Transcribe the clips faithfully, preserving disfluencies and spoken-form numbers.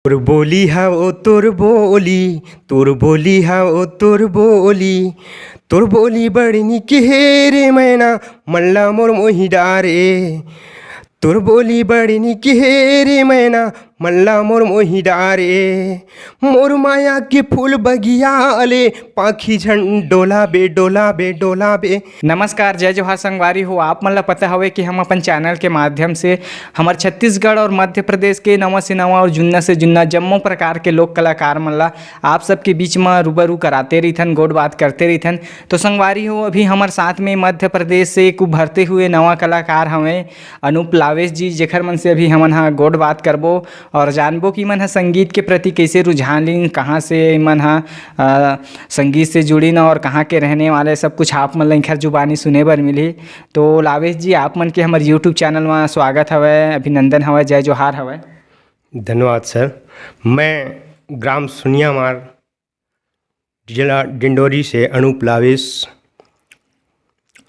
तोर बोली हा ओ तोर बोली, तोर बोली हा ओ तोर बोली, तोर बोली बड़ निक हे रे मैना, मन ला मोर मोही डारे। तोर बोली बड़ निक हे रे मैना, मन ला मोर मोही डारे। मोर माया के फूल बगिया ले, पाखी झन डोलाबे, डोलाबे, डोलाबे। नमस्कार, जय जोहार संगवारी हो। आप मन ला पता हवे कि हम अपन चैनल के माध्यम से हमर छत्तीसगढ़ और मध्य प्रदेश के नवा से नवा और जुन्ना से जुन्ना जम्मो प्रकार के लोक कलाकार मन ला आप सबके बीच म रूबरू कराते रहिथन, गोठ बात करते रहिथन। तो संगवारी हो, अभी हमर साथ में मध्य प्रदेश से एक उभरते हुए नवा कलाकार हवे अनूप लावेश जी, जेखर मन से अभी हमन ह गोठ बात करबो और जानबो कि मन ह संगीत के प्रति कइसे रुझान लीन, कहाँ से मन ह, अ, संगीत से जुड़िन और कहाँ के रहने वाले, सब कुछ आप मन ला इनखर जुबानी सुने बर मिलही। तो लावेश जी, आप मन के हमर YouTube चैनल म स्वागत हवय, अभिनंदन हवय, जय जोहार हवय। धन्यवाद सर। मैं ग्राम सुनियामार, जिला डिंडोरी से अनूप लावेश,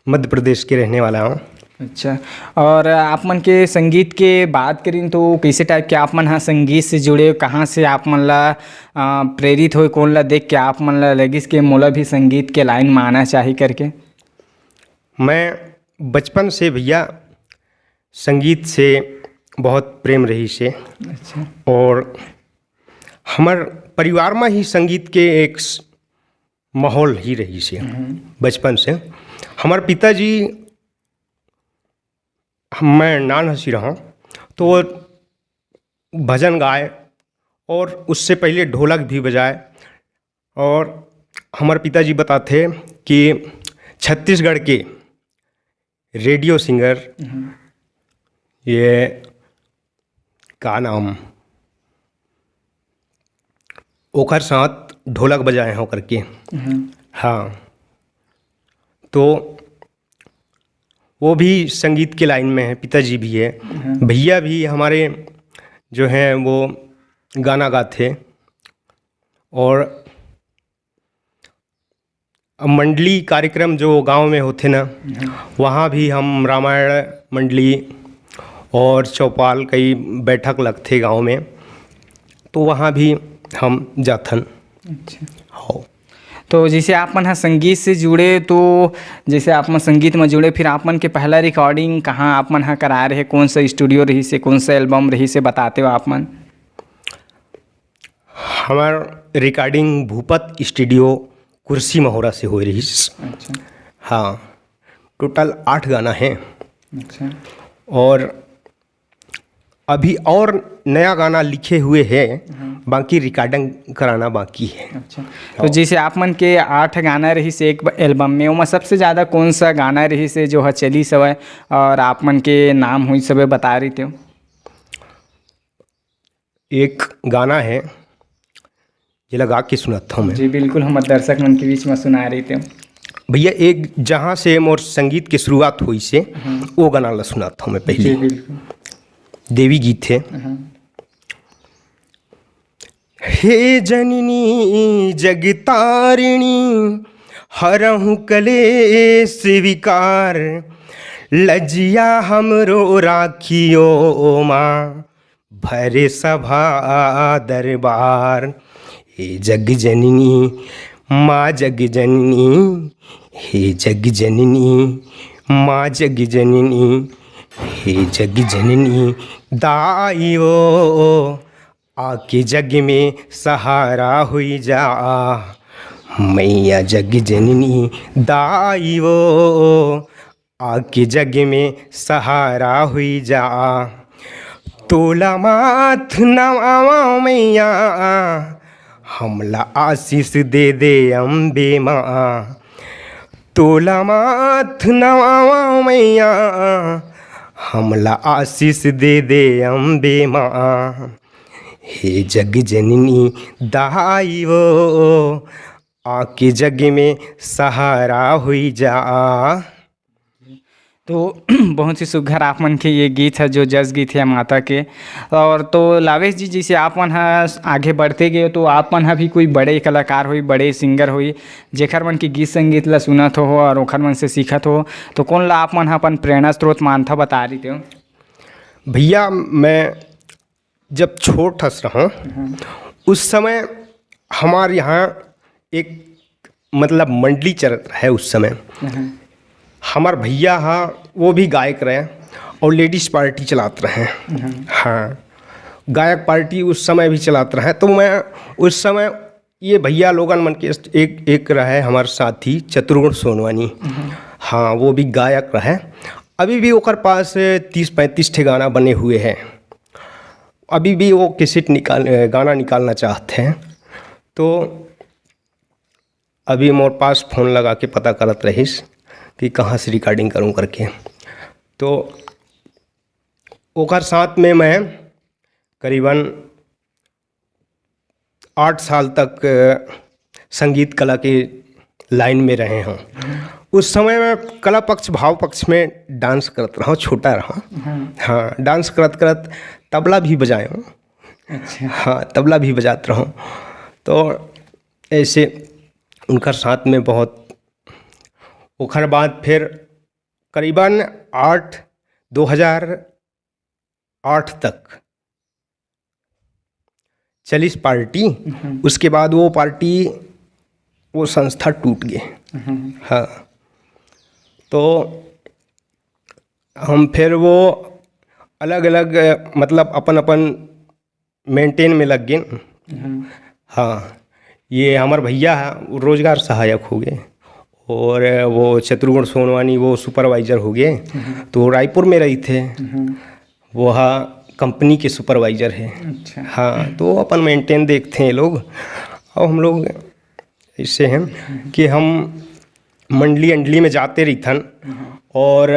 मध्य प्रदेश के रहने वाला हूँ। अच्छा, और आप मन के संगीत के बात करिन तो कइसे टाइप के आप मन ह संगीत से जुड़े, कहाँ से आप मन ला, अ, प्रेरित होय, कोन ला देख के आप मन ला लगिस के मोला भी संगीत के लाइन म आना चाही करके? मैं बचपन से भैया संगीत से बहुत प्रेम रहिस हे। अच्छा। और हमर परिवार में ही संगीत के एक स-, माहौल ही रहिस हे हम्म। बचपन से। हमर पिताजी, हम, मैं नान हसी रहूँ तो वो भजन गाए और उससे पहले ढोलक भी बजाए। और हमर पिताजी बताथे कि छत्तीसगढ़ के रेडियो सिंगर, हम्म। ये का नाम, ओखर साथ ढोलक बजाए हों करके। हम्म। हाँ, तो वो भी संगीत के लाइन में है, पिताजी भी है, हम्म। भैया भी हमारे जो हैं वो गाना गाथे। और मंडली कार्यक्रम जो गांव में होथे ना, हम्म। वहाँ भी हम रामायण मंडली और चौपाल, कई बैठक लगथे गांव में, तो वहाँ भी हम जाथन। अच्छा। हो। तो जैसे आप मन ह संगीत से जुड़े, तो जैसे आप मन संगीत में जुड़े, फिर आप मन के पहला रिकॉर्डिंग कहाँ आप मन ह कराए रहे, कौन सा स्टूडियो रहिस हे, कौन सा एल्बम रहिस हे, बताते हो आप मन? हमार रिकॉर्डिंग भूपत स्टूडियो कुर्सी महोरा से होए रहिस। अच्छा। हाँ, टोटल आठ गाना है। अच्छा। और अभी और नया गाना लिखे हुए है, हाँ। बाकी रिकॉर्डिंग कराना बाकी है। अच्छा। तो हाँ। जैसे आप मन के आठ गाना रहिस एक ब-, एल्बम में, ओमा सबसे ज़्यादा कौन सा गाना रहिस हे जो ह चलिस हवय और आप मन के नाम होइस हवय, बता रहितेव? एक गाना है, जेला गा के सुनात हूँ मैं। जी, बिल्कुल, हमर दर्शक मन के बीच में सुनाए रहितेव। भैया, एक जहाँ से मोर संगीत के शुरुआत होइस हे, हम्म। वो गाना ला सुनात हूँ मैं पहले। जी, बिल्कुल। देवी गीत है। हाँ। हे जननी जगतारिणी, हरहु कलेश विकार, लजिया हमरो राखियो माँ, भरे सभा दरबार। हे जग जननी, माँ जग जननी, हे जग जननी, माँ जग जननी, हे जग जननी, दाई ओ, आके जग में सहारा हुई जा। मैया जग जननी, दाई ओ, आके जग में सहारा हुई जा। तोला माथ नवावा मैया, हमला आशीष दे दे अम्बे माँ। तोला माथ नवावा मैया, हमला आशीष दे दे अम्बे माँ। हे जग जननी, दाई ओ, आके जग में सहारा हुई जा। तो बहुत ही सुघर आप मन के ये गीत है, जो जस गीत है माता के। और तो लावेश जी, जैसे आप मन ह आगे बढ़ते गए, तो आप मन ह भी कोई बड़े कलाकार होई, बड़े सिंगर होई, जेखर मन के गीत संगीत ला सुनत हो और ओखर मन से सीखत हो, तो कौन ला आप मन ह अपन प्रेरणा स्रोत मानथा, बता रहितेव? भैया, मैं जब छोट हस रहूँ, हम्म। उस समय हमार यहाँ एक, मतलब, मंडली चलत रहे उस समय। हम्म। हमार भैया हा, वो भी गायक रहे और लेडीज पार्टी चलात रहे। हम्म। हाँ, गायक पार्टी उस समय भी चलात रहे। तो मैं उस समय ये भैया लोगन मन के एक, एक रहे हमार साथी चतुर्गुण सोनवानी। हम्म। हाँ, वो भी गायक रहे। अभी भी ओकर पास तीस पैंतीस ठे गाना बने हुए हैं। अभी भी वो कैसेट निकाल, गाना निकालना चाहते हैं। तो अभी मोर पास फोन लगा के पता करत रहिस कि कहाँ से रिकॉर्डिंग करूँ करके। तो ओकर साथ में मैं करीबन आठ साल तक संगीत कला के लाइन में रहे हूँ। उस समय मैं कला पक्ष, भाव पक्ष में डांस करत रहा, छोटा रहा। हम्म। हाँ, डांस करत करत तबला भी बजाए हूँ। अच्छा। हाँ, तबला भी बजात रहा। तो ऐसे उनकर साथ में बहुत, ओकर बाद फिर करीबन आठ, दो हज़ार आठ तक चलिस पार्टी। हम्म। उसके बाद वो पार्टी, वो संस्था टूट गए। हम्म। हाँ, तो हम फिर वो अलग-अलग, मतलब, अपन-अपन मेंटेन में लग गए। हम्म। हाँ, ये हमार भैया है, वो रोजगार सहायक हो गए, और वो चतुर्गुण सोनवानी, वो सुपरवाइजर हो गए। हम्म। तो रायपुर में रही थे, हम्म। वो हा कंपनी के सुपरवाइजर है। अच्छा। हाँ, तो अपन मेंटेन देखते हैं लोग। और हम लोग ऐसे हैं कि हम मंडली अंडली में जाते रहिथन, हम्म। और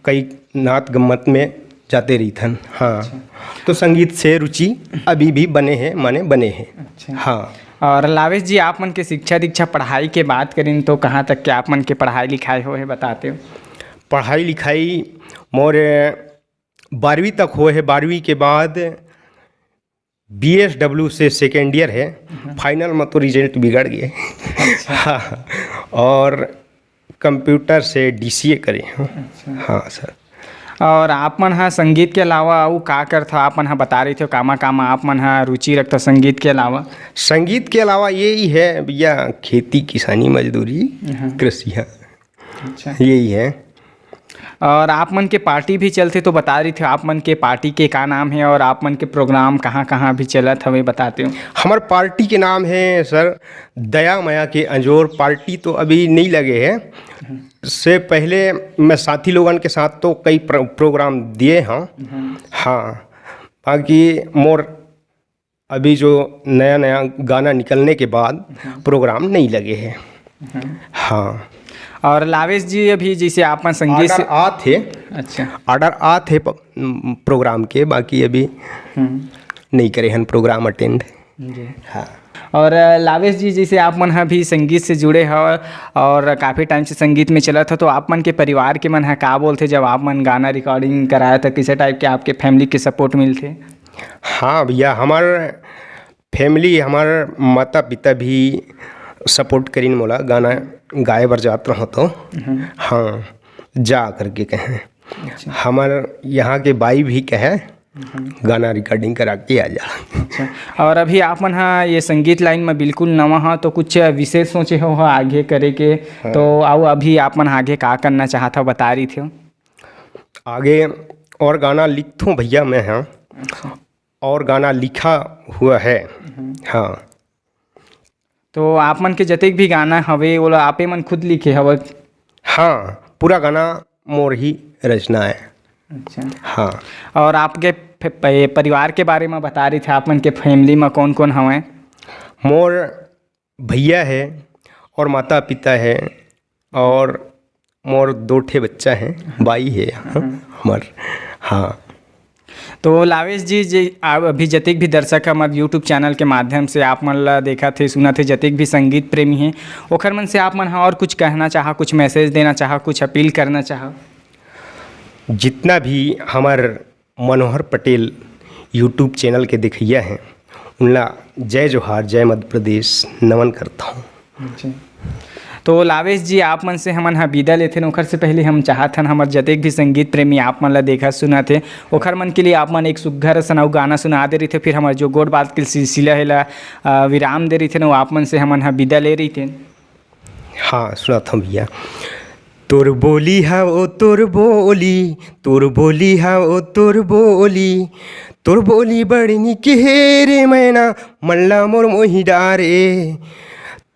कई नात गम्मत में जाते रहिथन। हाँ, अच्छा। तो संगीत से रुचि अभी भी बने हैं, माने बने हैं। अच्छा। हाँ। और लावेश जी, आप मन के शिक्षा दीक्षा, पढ़ाई के बात करें तो कहाँ तक के आप मन के पढ़ाई लिखाई हो है, बताते हो? पढ़ाई लिखाई मोर बारहवीं तक होए है। बारहवीं के बाद बीएसडब्ल्यू से सेकेंड ईयर है। हम्म। फाइनल में तो रिजल्ट बिगड़ गए। अच्छा। हाँ, और कंप्यूटर से डीसीए करे हूँ। अच्छा। हाँ सर। और आप मन हा संगीत के अलावा अउ का करथव? आप मन हा बता रहे थे कामा कामा आप मन हा रुचि रखथव संगीत के अलावा? संगीत के अलावा यही है भैया, खेती किसानी मजदूरी, हाँ। कृषि, हाँ। अच्छा। यही है। और आप मन के पार्टी भी चलथे तो बता रही थे, आप मन के पार्टी के का नाम है और आप मन के प्रोग्राम कहाँ कहाँ भी चलत हवे, बताते हो? हमार पार्टी के नाम है सर दया मया के अंजोर। पार्टी तो अभी नहीं लगे है, से पहले मैं साथी लोगन के साथ तो कई प्र-, प्रोग्राम दिए हैं। हम्म। हाँ, बाकी मोर अभी जो नया नया गाना निकलने के बाद हम्म। प्रोग्राम नहीं लगे है। हम्म। हाँ। और लावेश जी, अभी जैसे आप मन संगीत से ऑर्डर आत हे। अच्छा। ऑर्डर आत हे प-, प्रोग्राम के, बाकी अभी हम्म। नहीं करे हन प्रोग्राम अटेंड। जी। हाँ। और, अ, लावेश जी, जैसे आप मन ह भी संगीत से जुड़े हव और काफ़ी टाइम से संगीत में चलत हो, तो आप मन के परिवार के मन ह का बोलथे जब आप मन गाना रिकॉर्डिंग कराए, तो किसे टाइप के आपके फैमिली के सपोर्ट मिलथे? हाँ भैया, हमार फैमिली, हमार माता पिता भी सपोर्ट करिन मोला, गाना गाए बर जात रहो तो। हम्म। हाँ, जा करके कहें। अच्छा। हमार यहाँ के बाई भी कहे, हम्म। गाना रिकॉर्डिंग करा के आ जा। अच्छा, और अभी आप मन हा ये संगीत लाइन में बिल्कुल नवा हा, तो कुछ विशेष सोचे हो हा आगे करे के? हाँ। तो आओ, अभी आप मन आगे का करना चाहत हो, बता रही थे। आगे और गाना लिखथों भैया मैं, हाँ। अच्छा। और गाना लिखा हुआ है। हम्म। हाँ। तो आप मन के जतेक भी गाना हवे, ओला आपे मन खुद लिखे हवे? हाँ, पूरा गाना मोर ही रचना है। अच्छा। हाँ। और आपके फ-, प-, परिवार के बारे में बता रही थे, आप मन के फैमिली में कौन कौन हवे? मोर भैया है और माता पिता है और मोर दो ठे बच्चा है, बाई है यहाँ हम्म। हमार। हाँ। तो लावेश जी, जे आप अभी जतेक भी दर्शक हमर YouTube चैनल के माध्यम से आप मन ला देखत हे, सुनत हे, जतेक भी संगीत प्रेमी हे, ओखर मन से आप मन हा और कुछ कहना चाहा, कुछ मैसेज देना चाहा, कुछ अपील करना चाहा? जितना भी हमर मनोहर पटेल YouTube चैनल के देखइया हैं, उनला जय जोहार, जय मध्य प्रदेश, नमन करता हूँ। जी। तो लावेश जी, आप मन से हमन ह विदा लेथन, ओखर से पहले हम चाहत हन, हमर जतेक भी संगीत प्रेमी आप मन ला देखत सुनत हे, ओखर मन के लिए आप मन एक सुग्घर असन अउ गाना सुना दे रहिते, फिर हमर जो गोठ बात के सिलसिला हे ला, अ, विराम दे रहिते, वो आप मन से हमन ह विदा ले रहिते। हाँ, सुनात हूँ भैया। तोर बोली हा ओ तोर बोली, तोर बोली हा ओ तोर बोली, तोर बोली बड़ी निक हे रे मैना, मल्ला मोर मोही डारे।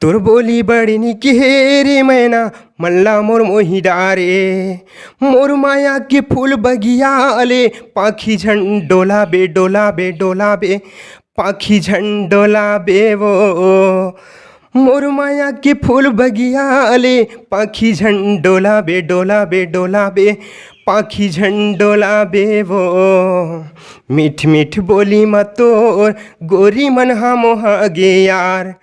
तोर बोली बड़ी निक हे रे मैना, मल्ला मोर मोही डारे। मोर माया के फूल बगिया ले, पाखी झन डोलाबे, डोलाबे, डोलाबे, पाखी झन डोलाबे वो। मोर माया के फूल बगिया ले, पाखी झन डोलाबे, डोलाबे, डोलाबे, पाखी झन डोलाबे वो। मीठ मीठ बोली म तोर गोरी मन हा मोहा गे यार।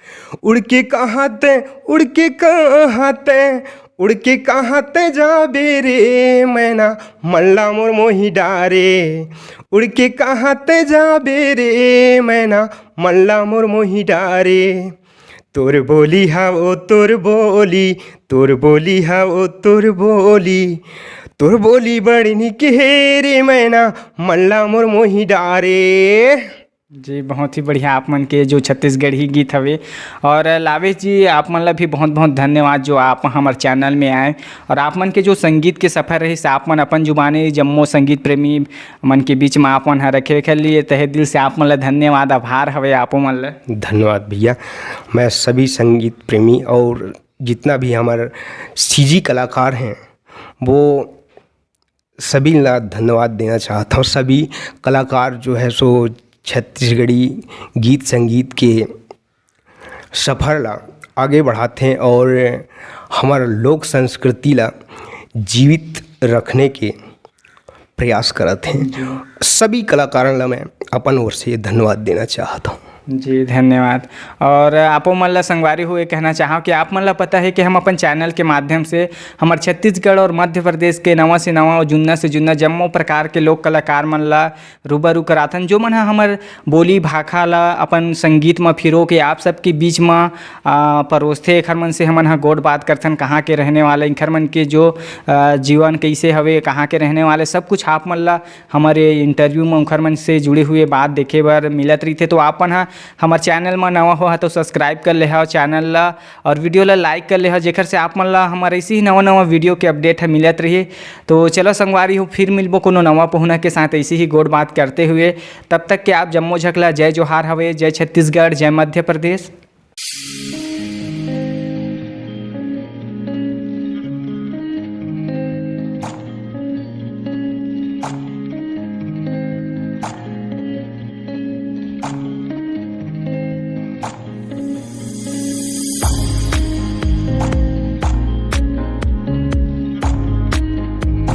उड़ के कहाँ तैं, उड़ के कहाँ तैं, उड़ के कहाँ तैं जाबे रे मैना, मल्ला मोर मोही डारे। उड़ के कहाँ तैं जाबे रे मैना, मल्ला मोर मोही डारे। तोर बोली हा ओ तोर बोली, तोर बोली हा ओ तोर बोली, तोर बोली बड़ी निक हे रे मैना, मल्ला मोर मोही डारे। जी, बहुत ही बढ़िया आप मन के जो छत्तीसगढ़ी गीत हवे। और लावेश जी, आप मन ला भी बहुत-बहुत धन्यवाद जो आप हमर चैनल में आए और आप मन के जो संगीत के सफर रहिस, आप मन अपन जुबानी जम्मो संगीत प्रेमी मन के बीच में आप मन ह रखे, एखर लिए तहे दिल से आप मन ला धन्यवाद, आभार हवे आपो मन ला। धन्यवाद भैया। मैं सभी संगीत प्रेमी और जितना भी हमारे सीजी कलाकार हैं, वो सभी ला धन्यवाद देना चाहता हूँ। सभी कलाकार जो है सो छत्तीसगढ़ी गीत संगीत के सफर ला आगे बढ़ाते हैं और हमारे लोक संस्कृति ला जीवित रखने के प्रयास करत हैं। जी। सभी कलाकारन ला मैं अपन ओर से धन्यवाद देना चाहत हूँ। जी, धन्यवाद। और आपो मन ला संगवारी हो ये कहना चाहव कि आप मन ला पता है कि हम अपन चैनल के माध्यम से हमर छत्तीसगढ़ और मध्य प्रदेश के नवा से नवा और जुन्ना से जुन्ना जम्मो प्रकार के लोक कलाकार मन ला रूबरू कराथन, जो मन ह हमर बोली भाखा ला अपन संगीत म फिरो के आप सबके बीच म, आ, परोसथे। एखर मन से हमन ह गोठ बात करथन, कहाँ के रहने वाले, एखर मन के जो, आ, जीवन कैसे हवे, कहाँ के रहने वाले, सब कुछ आप मन ला हमर ये इंटरव्यू म उखर मन से जुड़े हुए बात देखे बर मिलत रहिथे। तो आप मन ह हमर चैनल म नवा हो ह तो सब्सक्राइब कर लेहव चैनल ला और वीडियो ला लाइक कर लेहव, जेखर से आप मन ला हमर ऐसे ही नवा नवा वीडियो के अपडेट ह मिलत रही। तो चलो संगवारी हो, फिर मिलबो कोनो नवा पहुना के साथ ऐसे ही गोठ बात करते हुए। तब तक के आप जम्मो झक ला जय जोहार हवे, जय छत्तीसगढ़, जय मध्य प्रदेश।